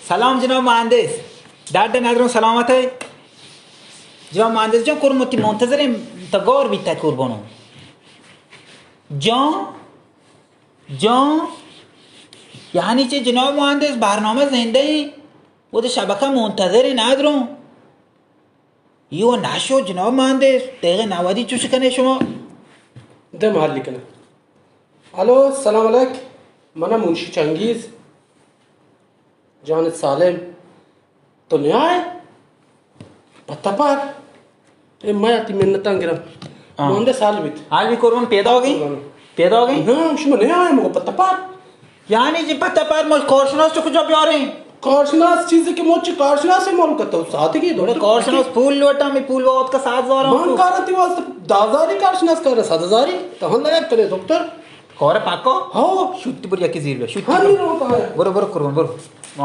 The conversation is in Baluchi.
سلام جناب مہندس، ڈاڈ ندروں، سلامت ئے؟ جناب مہندس جان، کرمتی منتظر ایں، تا گور بیتا قربانو جان. جان، یعنی چہ جناب مہندس برنامہ زندہ ایں، وہ تو شبکہ منتظر ایں ندروں. ایو نشو جناب مہندس، دقیقہ نودی چوش کنے شما؟ دم حالی کنه. الو، سلام علیک. من منشی چنگیز، جان سالم. تو نیائے؟ پتہ پر. اے میں تی منتاں گرم. ہاں. مونده سال بیت. حال بھی قربان پیدا ہو گئی؟ ہاں. پیدا ہو گئی؟ ہاں، شما نیائے مگو پتہ پر. یعنی جی پتہ پر مو کارشناس چہ کجا بیاریں؟ کارشناس چیزی کہ مو چہ کارشناس مول کتو ساتگی دو. کارشناس پول لوٹا، می پول وقت کا سات ہزار. من کارا تی واسطہ دہ ہزاری، کارشناس کارا سات ہزاری. تو ہم لگا کرے دکتر. کار پاکو؟ ہاں. شوتی بر یکی زیر لو، شوتی. ہاں، نہیں رو کہا ہے. برو، برو قربان، برو.